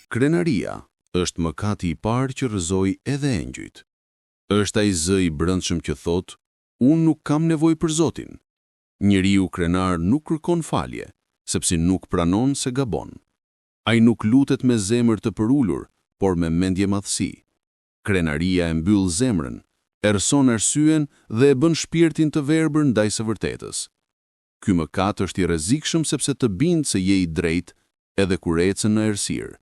Krenaria është mëkati i parë që rrëzoi edhe engjëjt. Është ai zë i brendshëm që thotë, unë nuk kam nevojë për Zotin. Njeriu krenar nuk kërkon falje, sepse nuk pranon se gabon. Ai nuk lutet me zemër të përulur, por me mendjemadhësi. Krenaria e mbyll zemrën, errëson arsyen dhe e bën shpirtin të verbër ndaj së vërtetës. Ky mëkat është i rrezikshëm sepse të bind se je i drejtë edhe kur ecën në errësirë.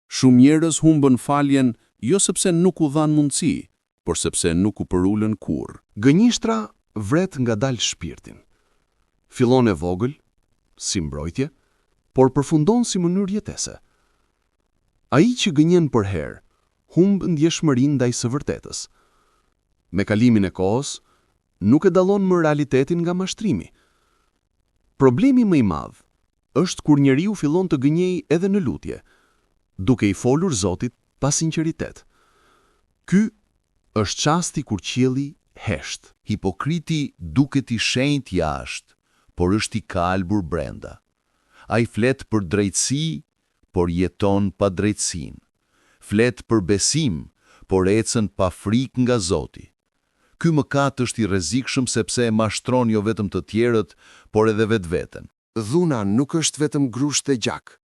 Shumë njerëz humbën faljen jo sepse nuk u dhanë mundësi, por sepse nuk u përulën kurrë. Gënjeshtra vret ngadalë shpirtin. Fillon e vogël, si mbrojtje, por përfundon si mënyrë jetese. Ai që gënjen përherë, humb ndjeshmërinë ndaj së vërtetës. Me kalimin e kohës, nuk e dallon më realitetin nga mashtrimi. Problemi më i madh është kur njeriu fillon të gënjejë edhe në lutje, duke i folur Zotit pa sinqeritet. Ky është çasti kur qielli hesht. Hipokriti duket i shenjtë jashtë, por është i kalbur brenda. Ai flet për drejtësi, por jeton padrejtësinë. Flet për besim, por ecën pa frikë nga Zoti. Ky mëkat është i rrezikshëm sepse e mashtron jo vetëm të tjerët, por edhe vetveten. Dhuna nuk është vetëm grusht dhe gjak.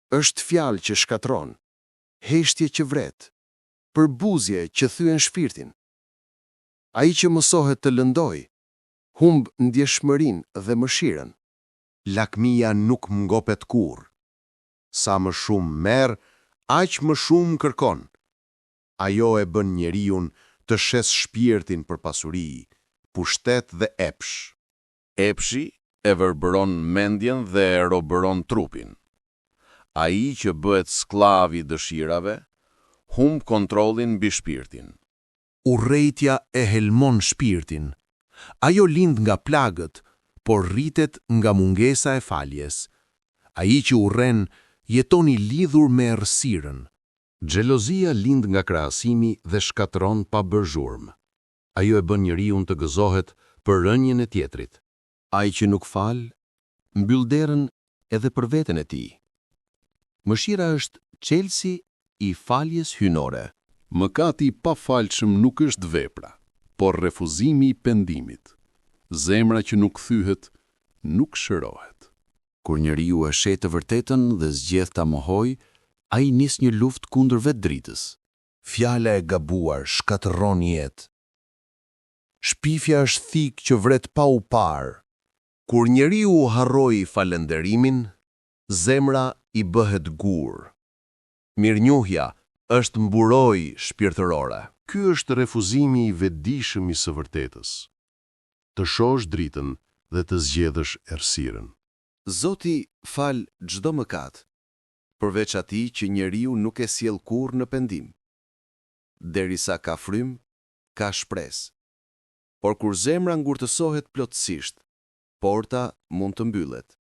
Është fjalë që shkatërron, heshtje që vret, përbuzje që thyen shpirtin. Ai që mësohet të lëndojë, humb ndjeshmërinë dhe mëshirën. Lakmia nuk ngopet kurrë. Sa më shumë merr, aq më shumë kërkon. Ajo e bën njeriun të shesë shpirtin për pasuri, pushtet dhe epsh. Epshi e verbëron mendjen dhe e robëron trupin. Ai që bëhet skllav i dëshirave, humb kontrollin mbi shpirtin. Urrejtja e helmon shpirtin. Ajo lind nga plagët, por rritet nga mungesa e faljes. Ai që urren, jeton i lidhur me errësirën. Xhelozia lind nga krahasimi dhe shkatërron pa bërë zhurmë. Ajo e bën njeriun të gëzohet për rënien e tjetrit. Ai që nuk fal, mbyll derën edhe për veten e tij. Mëshira është çelësi i faljes hyjnore. Mëkati i pafalshëm nuk është vepra, por refuzimi i pendimit. Zemra që nuk thyhet, nuk shërohet. Kur njeriu e sheh të vërtetën dhe zgjedh ta mohojë, ai nis një luftë kundër vetë dritës. Fjala e gabuar shkatërron jetë. Shpifja është thikë që vret pa u parë. Kur njeriu harroi falënderimin, zemra i bëhet gur. Mirënjohja është mburojë shpirtërore. Ky është refuzimi i vetëdijshëm i së vërtetës. Të shohësh dritën dhe të zgjedhësh errësirën. Zoti fal çdo mëkat, përveç atij që njeriu nuk e sjell kurrë në pendim. Derisa ka frymë, ka shpresë. Por kur zemra ngurtësohet plotësisht, porta mund të mbyllet.